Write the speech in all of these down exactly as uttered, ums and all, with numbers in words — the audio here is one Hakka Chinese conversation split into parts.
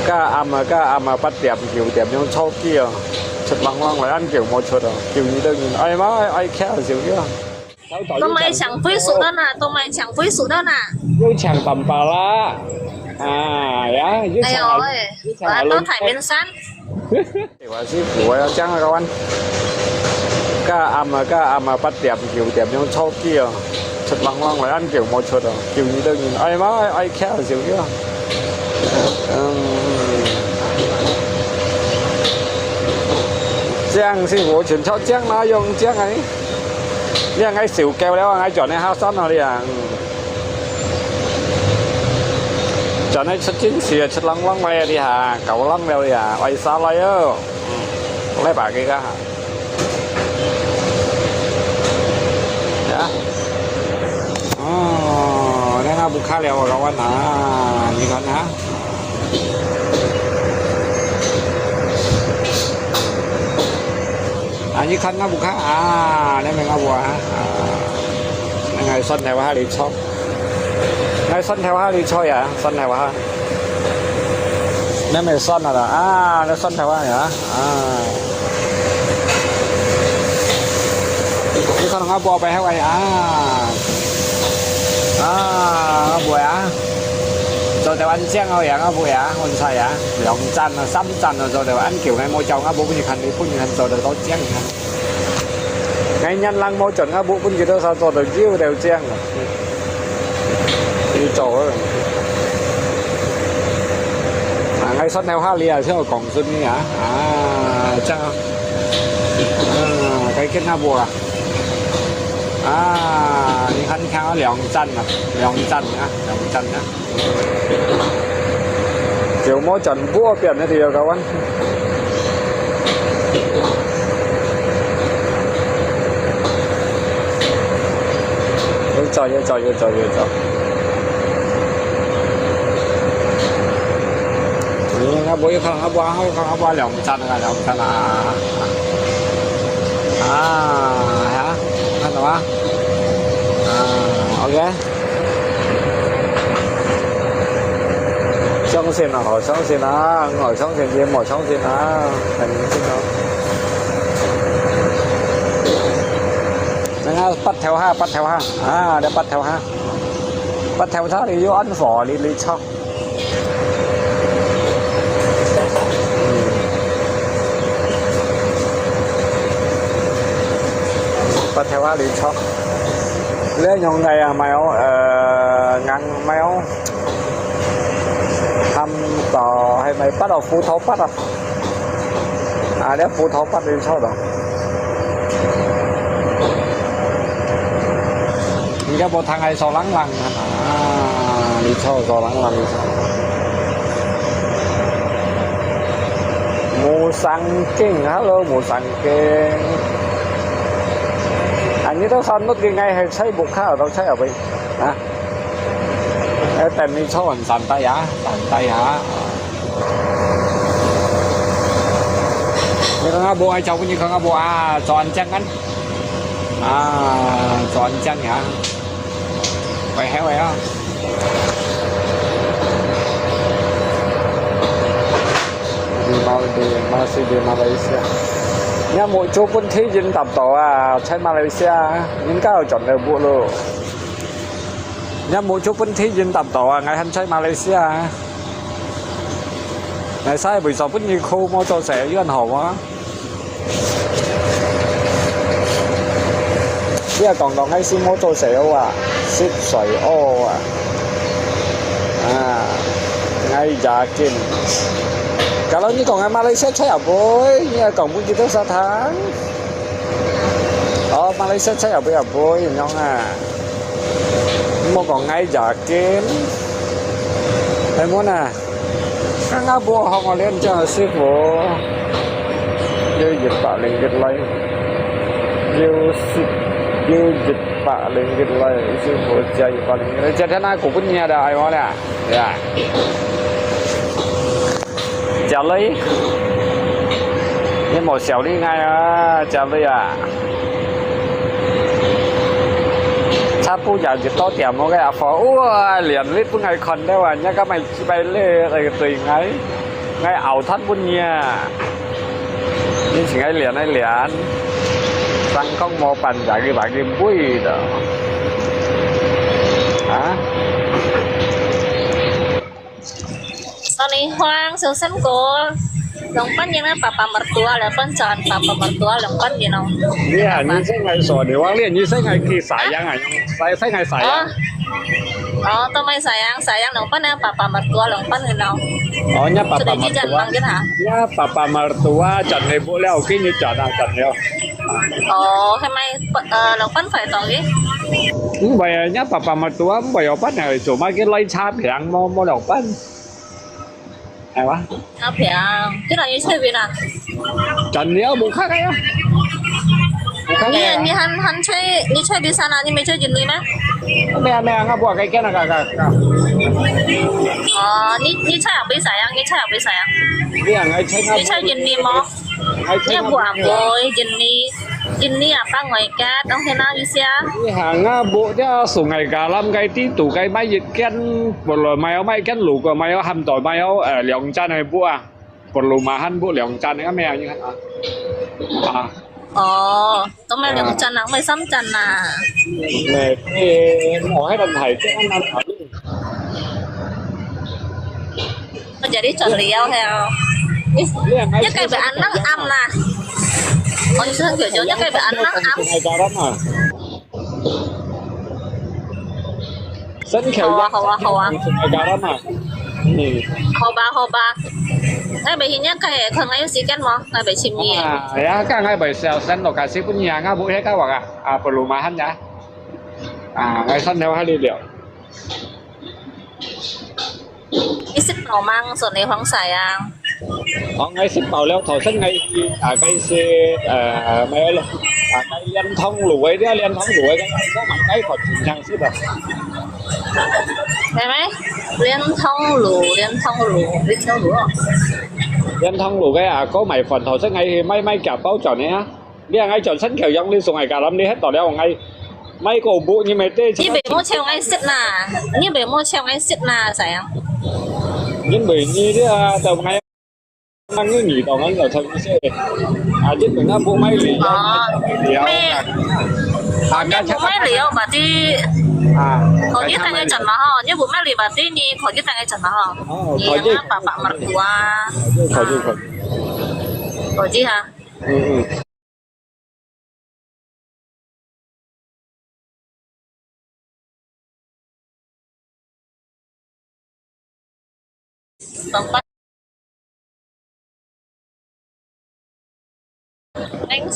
該暗啊，該暗啊，八點九點樣坐機哦，出啷啷來恁久無出哦，叫你兜人，哎媽，哎，哎，徛少少。都買搶歸屬的啦，都買搶歸屬的啦。又搶粄粑啦，啊呀，又搶，哎呦喂，又搶，我要到台面上。我師傅，我要這樣啊，各位。該暗啊，該暗啊，八點九點樣坐機哦。 出啷啷來恁久無出哦，叫你兜人，哎媽，哎，哎，徛少少。嗯，這樣師傅全靠這樣哪用這樣啊？你看𠊎受夠了啊，𠊎轉來下山了哩啊。嗯。轉來出真時啊，出啷啷來啊，哩哈，夠啷了哩啊，愛下來哦。嗯，來吧，這個哈。 Ya. Oh, ada nak buka liao kawan. Ah, 你看啊。Ah, 你看 nak buka. Ah, ada nak buka. Ah, ada nak 算頭下哩坐。 來算頭下哩坐呀，算頭下。你毋算啊啦，啊，你算頭下呀，啊。你看𠊎無白好个啊。啊，𠊎無啊。做得恁靚哦呀，𠊎無呀，很彩呀，兩站啊，三站啊，做得恁久，𠊎無照，𠊎無分你看，你分你看，做得到靚啊。 𠊎年零無轉，𠊎無分佢兜啥做到有條靚啊。有做啊。啊，𠊎算頭下哩啊，先講出你啊。啊，這樣啊。啊，該跟他無啊。啊，你看，你看啊，兩站啊，兩站啊，兩站啊。 就無轉過邊个地方，各位。越走，越走，越走，越走。嗯，該無，有可能該無，有可能該無兩站啊，兩站啊。啊，呀，看到嗎？啊，OK。 相信啊，好相信啊，毋好相信就毋好相信啊，很明顯哦。那个八頭下，八頭下，啊，這八頭下，八頭下你有安火，你，你坐。嗯。八頭下你坐。 這樣个啊，買哦，呃，硬買哦。喊到，係買八哦，葡萄八哦。啊，這葡萄八你坐咯。你這無通係坐冷冷啊，你坐坐冷冷，你坐。無生驚，hello，無生驚。 啊，你兜山屋个，𠊎係吹木卡，到吹後尾，啊。誒，等你坐完山底啊，山底啊。你看啊，無愛照顧，你看啊，無啊，做安靜啊。啊，做安靜呀。 喂，係喂啊。Di Mal-, di, masih di Malaysia. Nya muk cu pun thi yin tap to a, chai Malaysia. Yin ka chọn le bu lo. Nya muk cu pun thi yin tap to a, ngai han chai Malaysia. Ngai sai bui so pun ni khu mo cho se yuan ho wa. 你又講到𠊎係無做事啊，食睡屙啊，啊，𠊎也緊。Kalau你講个馬來西亞菜也會，你又講分佢兜儕聽？哦，馬來西亞菜也會也會，恁樣啊？莫講𠊎也緊，係無呢？ 剛剛無學我練這樣的師傅，有一百零一來，有十，有一百零一來，師傅加一百零一來，加加那股份你的，哎呦嘞，對吧？加了，你莫小力愛啊，加了啊！差不多就到點，我个阿婆，哇，連你都愛看到啊，人家買 幾百粒來个對𠊎。𠊎拗斷分你啊！你請𠊎練，𠊎練，上課無半隻个把佢背的。啊？少年方，小三哥，兩班人啊，papa mertua，兩班 calon papa mertua，兩班人哦。你啊，你先愛說，你往年你先愛去sayang啊，sayang，先愛sayang。哦，哦，都賣sayang，sayang，兩班啊，papa mertua，兩班人哦。哦，你papa mertua，你papa mertua，轉你屋了，跟你轉啊，轉了。哦，係賣，呃，兩班快到个。毋會啊，你papa mertua，毋會有班啊，做麼个來差評，無，無兩班。 係哇？阿平，今日你出去邊啊？盡了，無客个啊。無客个啊。你，你還，還出，你出去邊啊？你無出印尼咩？無啊，無啊，𠊎無去見啊，个，个，个。哦，你，你出去邊啊？你出去邊啊？你啊，𠊎出，你出印尼無？𠊎出，你無，無印尼。 印尼啊，pang外家，當天那一下。你行啊，屋這Sungai Garam个地圖个買一間，本來買有買一間，路過買有，喊到買有，呃，兩間个屋啊，perumahan屋兩間个，咩啊，你看啊。啊。哦，都買兩間啊，買三間啊。咩，誒，我還能睇，這樣能睇。 我這裡轉了係哦。你，你該邊恁暗啦。我意思很久久，你該邊恁暗。好啊，好啊，好啊。嗯。好吧，好吧。𠊎會去，你該，看𠊎有時間無？𠊎會尋你。啊，呀，該𠊎會先，先lokasi分你啊，𠊎屋該个啊，啊，perumahan啊。啊，𠊎先了下你了。 你食飽吂？送你放晒啊！哦，𠊎食飽了，頭先𠊎去啊，該食，呃，無了，啊，該蓮塘路个，這蓮塘路个，該，該買該款真正食个。係無？蓮塘路，蓮塘路，蓮塘路哦。蓮塘路个啊，該買飯，頭先𠊎去買，買幾包轉个啊。 你啊，𠊎轉身橋樣，你送𠊎Garam，你歇到了，𠊎買個屋，你咪得。你別莫請𠊎食啦，你別莫請𠊎食啦，sayang。因為你這啊，就𠊎，𠊎你當然就請你食。啊，因為𠊎屋買了，哦，買了。啊，你屋買了，berarti，啊，可以帶𠊎轉嘛吼，你屋買了，berarti你可以帶𠊎轉嘛吼。哦，你可以。Papa mertua。可以，可以。可以哈。嗯嗯。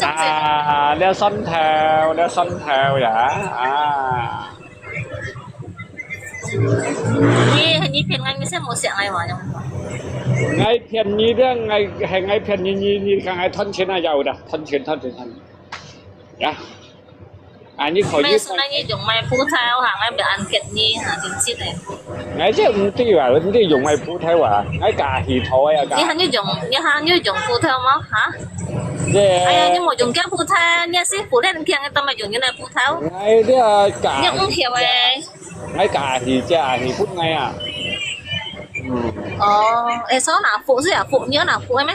啊，這蒜頭，這蒜頭呀，啊。你，你騙𠊎，你先莫騙𠊎嘛，樣。𠊎騙你的，𠊎，還𠊎騙你，你，你看𠊎賺錢啊，要的，賺錢，賺錢，賺錢。呀。 啊，你可以。Mày hôm nay你用mày普通話，𠊎毋愛安吉你，哈，真實个。𠊎這毋對啊，毋對用mày普通話，𠊎講阿喜土个啊，講。你喊你用，你喊你用普通無？哈？這。哎呀，你無用這普通，你係普通人，你做麼用你个普通？𠊎這講。你毋曉誒。𠊎講阿喜，這阿喜分𠊎啊。嗯。哦，誒，所以拿福是啊，福，你有拿福个咩？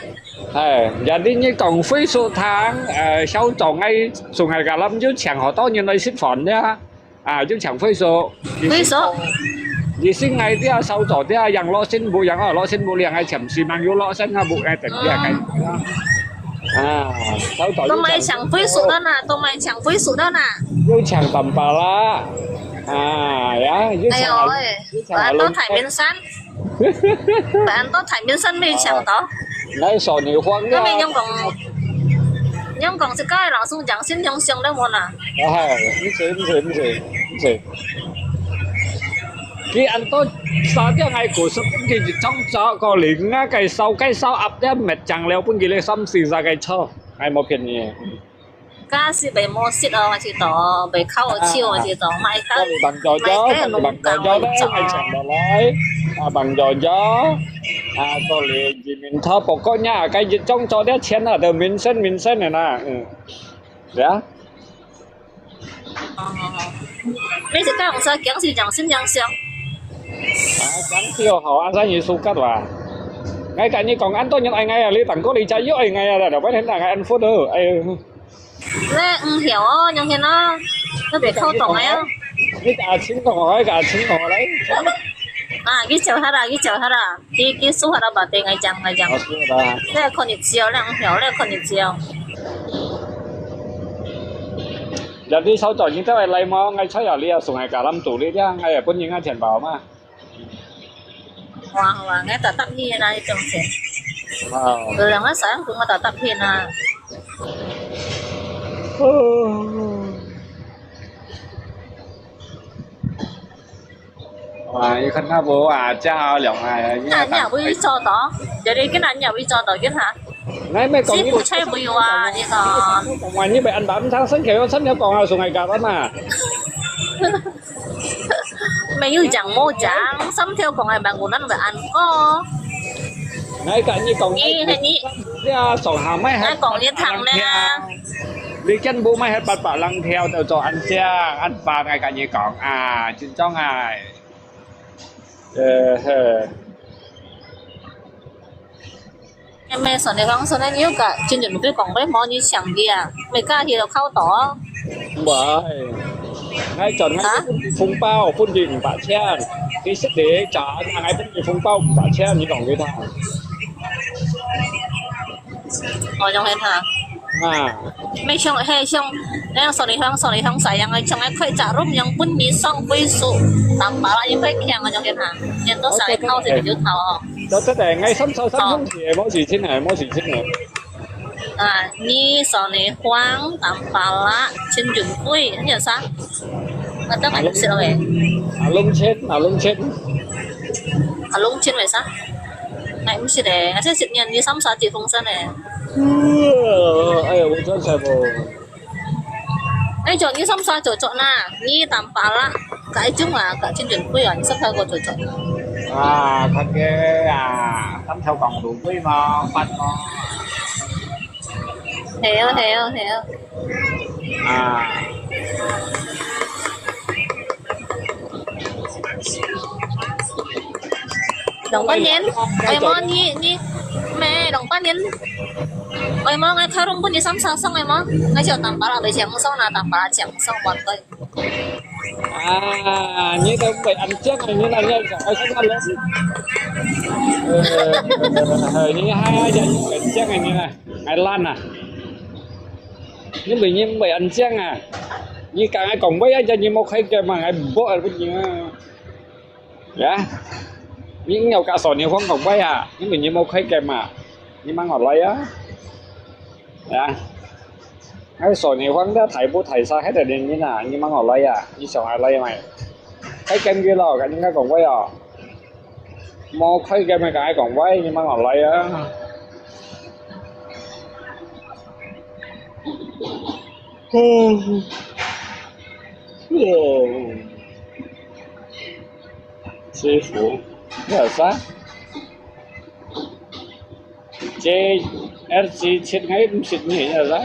哎，jadi你講回宿堂，呃，小早𠊎，Sungai Garam就請好多人來食飯了，啊，就請回宿。回宿？你識𠊎這小早這樣落新屋，樣哦，落新屋了，𠊎暫時吂有落新啊，屋，𠊎等這个。啊，小早就請。都買請回宿了呢，都買請回宿了呢。又請Tampalak，啊，呀，又請，哎呦喂，又請，我都太平山。 Bạn có thành viên sân mình chẳng đó. Nãy sổ nhiều khoang. Cái mình nhung còn, nhung còn sẽ có lòng sung chẳng xin nhung sung đó môn à. Ờ, không xin, không xin, không xin, không xin. Khi anh tôi sao cho ngày của sắp cái gì trong cho có lý ngã cái sau, cái sau ập ra mệt chẳng leo pun ghi lê xăm xì ra cái cho. Ngày một phiền nhỉ. 假使袂無食哦，還是到，袂烤哦，啊，手還是到，買个，買个，啊，買个，買个，買个，買个，啊，幫助，啊，幫助，啊，到你移民他不過呀，該一種做了錢啊，都民生，民生个啦，嗯，對啊。哦，你是講說，講是講，心講想。啊，講就好啊，咱也suka哇。𠊎甲你講，恁多人愛𠊎啊，你等過你才又愛𠊎啊，老闆娘，𠊎恁苦惱，哎喲。你毋曉哦，楊天哦，你別靠動哎哦。你甲清楚，𠊎甲清楚來。啊，你笑下啦，你笑下啦，你你輸下啦吧，對，𠊎講，𠊎講。好，輸了吧。你看日照，你毋曉，你看日照。人哋收到你都會來無？𠊎菜啊，你要送𠊎甲lâm肚裡，這樣𠊎也分人家錢包嘛。 哇哇，𠊎特特去那一種錢。哦。有人个sayang，我特特去那。哇，你看那無啊，真好用啊，你那你也會做到？Jadi，今日你也會做到，今下？𠊎毋係講你，師傅才會有啊，你講。講話你毋係恁大，毋通生氣，我生氣講啊，送𠊎甲恁嘛。 沒有講無講，三條講个辦公，咱會安過。𠊎甲你講，你，你，你啊，上下買，𠊎講你聽咧。你根本買係八百零條，就做恁樣，恁煩，𠊎甲你講啊，真正啊。呃，嘿。 Em, Sony Huang，Sony，你有甲陳俊輝講過無？你想佢啊？毋係甲佢就靠到哦。毋係，𠊎轉𠊎分紅包，分佢五百千。佢識你賺，𠊎分佢紅包五百千，你講佢聽。哦，用佢聽。啊。 Mei，像，嘿，像，像Sony Huang，Sony Huang sayang，像个開隻room，樣分你上位數，tambah啦，應該強个，像佢哈，人都上嚟靠這個就靠哦。到這個，𠊎三十三兄弟，無事情个，無事情个。啊，你Sony Huang，tambah啦，陳俊輝，你叫啥？啊，當然毋識了喂。阿龍千，阿龍千。阿龍千為啥？𠊎毋識咧，𠊎識十年，你三十幾風扇咧。 哎呀，我真係無。哎，做你三十做做啦，你tambah啦，該種啊，該種人貴啊，你三十個做做。啊，看个啊，三十講路貴嘛，八嘛。係哦，係哦，係哦。啊。 上半年，哎，mo，你，你，咩，上半年，哎，mo，𠊎開room分你三十送，哎，mo，𠊎就tambah啦，你請送啦，tambah啦，請送，完對。啊，你都毋會恁靚啊，你那，你想愛看看人。呃，你還要講你毋會靚啊，你那，還爛啊。你毋會，你毋會恁靚啊。你剛才講話啊，你無開口嘛，𠊎毋愛分你啊。 呀，你有甲Sony Huang講話啊？因為你無開口嘛，你問我來啊。呀，𠊎Sony Huang个大步大殺，該個年齡啊，你問我來啊？你想愛來嘛？開口佢咯，甲人家講話哦。無開口嘛，甲𠊎講話，你問我來啊？哦。 師傅，你係啥？這F C七，𠊎毋識你係啥？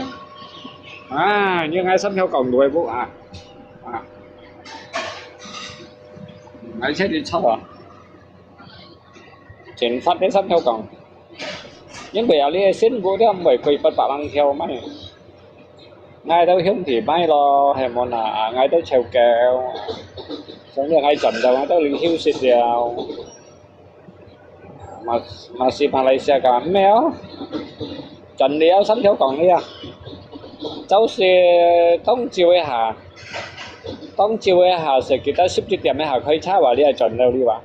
啊，你𠊎三條講路个啊？啊，𠊎請你坐啊！ 真發个三條講，因為啊，你个新婦了毋會貴八百零條嘛。𠊎兜兄弟買咯，係無啦？𠊎兜湊夠，所以𠊎賺到，𠊎兜領休息了。嘛，嘛係馬來西亞个，毋係哦。賺了三條講了，就是當晝个下，當晝个下係幾多十一點个下開車哇，你也賺了你哇。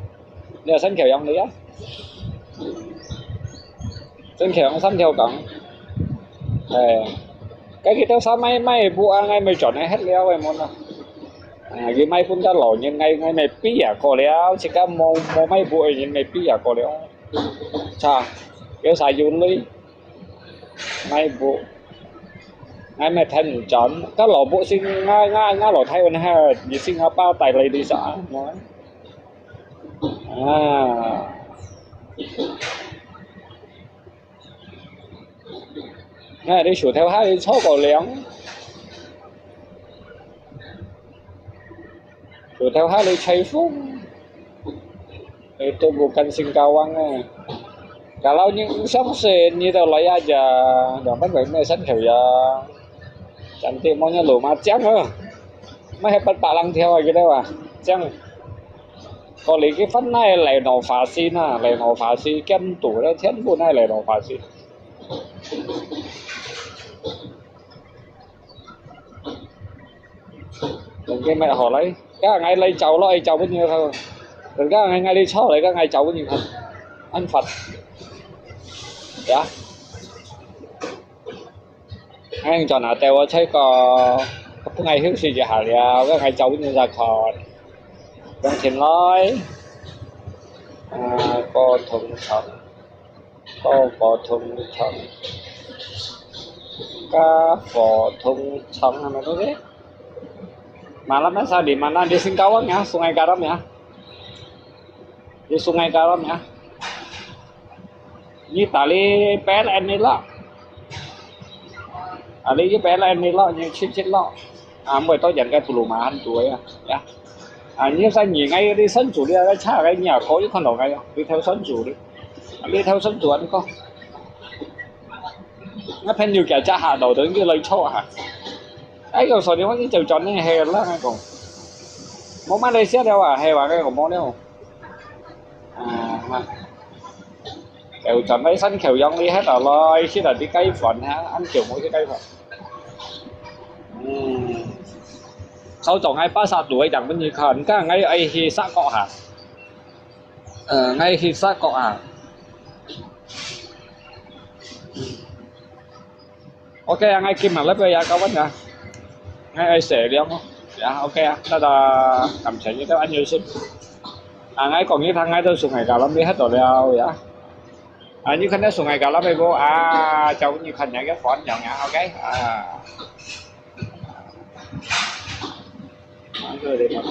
你有三條樣你啊？三條樣三條講。哎，該佢兜啥買，買布啊，𠊎買轉來忒了个，無啦。啊，佢買分个老人，𠊎，𠊎買比啊過了，自家無，無買布个人買比啊過了。查，有啥有鐳？買布。𠊎買忒毋轉，該老布先，𠊎，𠊎，𠊎老太溫下，你先阿爸帶來的啥？ 啊。哎，你手頭下你坐過涼，手頭下你吹風，你都無跟新交往啊。Kalau你相信你都來啊，ya, yang mana mai mai san kau ya. Cantik maunya lo macam ah. Mai hebat palang dia gitu ah. Cang. Kau lagi fan nai lai no fasi na, lai no fasi kiam tu le tian bu nai lai no fasi. Đừng cái mẹ họ lấy. Cái ngày lấy cháu lo, cháu bao nhiêu thôi. Đừng cái ngày, ngày lấy cháu lấy cái ngày cháu bao nhiêu thôi. Ăn Phật. Dạ. Anh cho nó tèo ở thấy có, có ngày hưu gì hả liao, cái ngày cháu bao nhiêu ra khỏi. Đừng xin lỗi. À, có thông trọng. Có có thông trọng. Có có thông trọng hả mày nói đấy? Malam na sa di mana di Singkawang ya, Sungai Garam ya. Di Sungai Garam ya. Ni tali P L N ni lo. Ali P L N ni lo, ni chit chit lo. À, mới tôi dặn cái tù lù mà ăn tuổi à. Ya. À, như sao nhỉ, ngay đi sân chủ đi, cái cha cái nhà có cái con đầu cái, đi theo sân chủ đi. Đi theo sân chủ ăn con. Nó phải nhiều kẻ cha hạ đầu đến cái lời chó hả? Ấy, còn sau đi, nó chỉ chịu chọn nên hè lắm, ngay còn. Một mai đây xếp đeo à, hè vào cái còn món đeo. À, mà. Kéo chọn lấy sân kéo dòng đi hết rồi, lo, xếp là đi cái phần hả, ăn kiểu mỗi cái phần. Ừm. Sau chọn ngay ba sạc đuổi chẳng có gì còn, cái ngay ấy thì sạc có hả? Ờ, ngay khi sạc có à. Ok, à, ngay khi mà lớp bây giờ có vấn đề. Ngay ai sẽ đi không? Dạ, ok, à. Đó là cảm thấy như thế anh yêu xin. À, ngay còn như thằng ngay tôi xuống ngày cả lắm đi hết rồi đâu, dạ. À, như khán giả xuống ngày cả lắm đi bố. À, cháu như khán giả cái phone nhau nha, ok. À. Anh cứ đi mà.